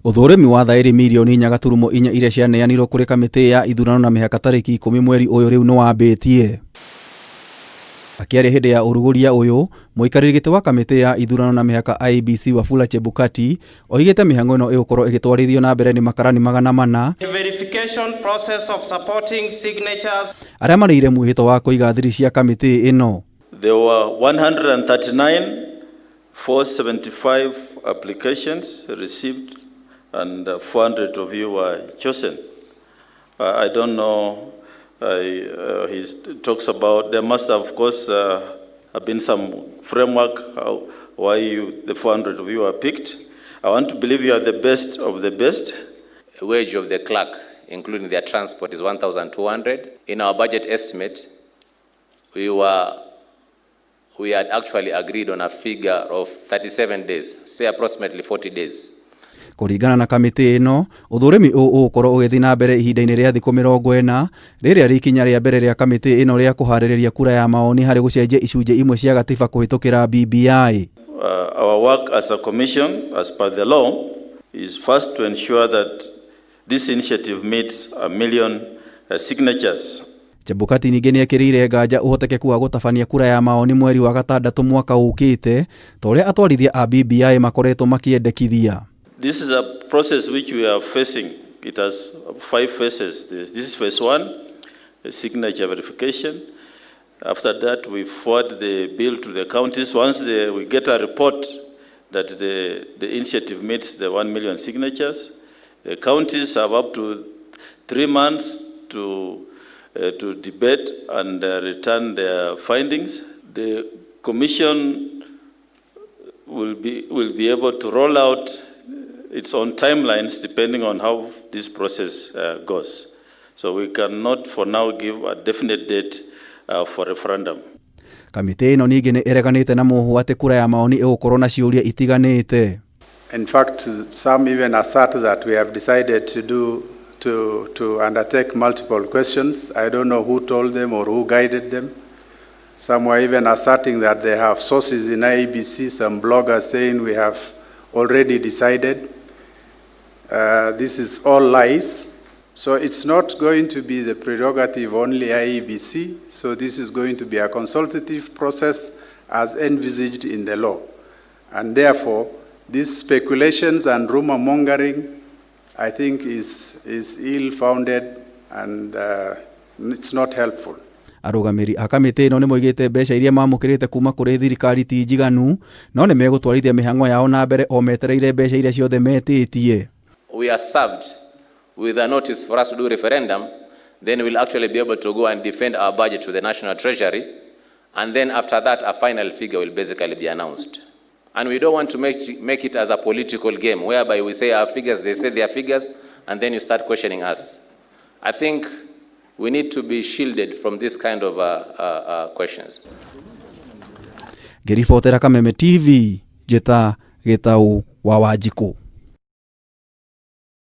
Ũthũrimi wa thaĩri mirioni 4.4 iria cianeanirwo kũrĩ kamĩtĩ ya ithurano na mĩhaka tarĩki 10 mweri ũyũ rĩu nĩwambĩtie. Akĩaria hĩndĩ ya ũrugũria ũyũ, mũikarĩri gĩtĩ wa kamĩtĩ ya ithurano na mĩhaka IEBC Wafula Chebukati oigĩte mĩhang'o ĩno ĩgũkorwo ĩgĩtwarithio na mbere nĩ makarani 400 verification process of supporting signatures arĩa marĩire mwĩhĩtwa wa kũiga thiri cia kamĩtĩ ĩno. There were 139,475 applications received and 400 of you were chosen. I don't know, he talks about, there must have, of course, have been some framework why the 400 of you are picked. I want to believe you are the best of the best. Wage of the clerk, including their transport, is 1,200. In our budget estimate, we had actually agreed on a figure of 37 days, say approximately 40 days. Kũringana na kamĩtĩ ĩno, ũthũrimi ũyũ ũgũkorwo ũgĩthiĩ na mbere ihinda-inĩ rĩa thikũ 40. Rĩrĩa rĩ ikinya rĩa mbere rĩa kamĩtĩ ĩno rĩa kũharĩrĩria kura ya maoni harĩ gũcenjia icunjĩ imwe cia gatiba kũhĩtũkĩra BBI. Our work as a commission, as per the law, is first to ensure that this initiative meets a million signatures. Chebukati ningĩ nĩekĩrĩire nganja ũhotekeku wa gũtabania kura ya maoni mweri wa gatandatũ mwaka ũkĩte ta ũrĩa atwarithia a BBI makoretwo makĩendekithia. This is a process which we are facing. It has five phases. This is phase one, signature verification. After that, we forward the bill to the counties. Once we get a report that the initiative meets the 1 million signatures, the counties have up to 3 months to debate and return their findings. The commission will be able to roll out its own timelines depending on how this process goes. So we cannot for now give a definite date for referendum. Kamĩtĩ ĩno ningĩ nĩ ĩreganĩte na mũhũ atĩ kura ya maoni ĩgũkorwo na ciũria itiganĩte. In fact, some even assert that we have decided to undertake multiple questions. I don't know who told them or who guided them. Some were even asserting that they have sources in IEBC, some bloggers saying we have already decided. This is all lies. So it's not going to be the prerogative only IEBC. So this is going to be a consultative process as envisaged in the law. And therefore, these speculations and rumor mongering, I think, is ill-founded and it's not helpful. Arũgamĩrĩri a kamĩtĩ ĩno nĩ moigĩte mbeca iria mamũkĩrĩte kuma kũrĩ thirikari ti njiganu, no nĩ megũtwarithia mĩhang'o yao na mbere o metereire mbeca iria ciothe metĩtie. We are served with a notice for us to do referendum, then we'll actually be able to go and defend our budget to the National Treasury. And then after that, a final figure will basically be announced. And we don't want to make it as a political game whereby we say our figures, they say their figures, and then you start questioning us. I think we need to be shielded from this kind of questions. Ngĩribotera Kameme TV, njĩta Gĩtaũ wa Wanjikũ.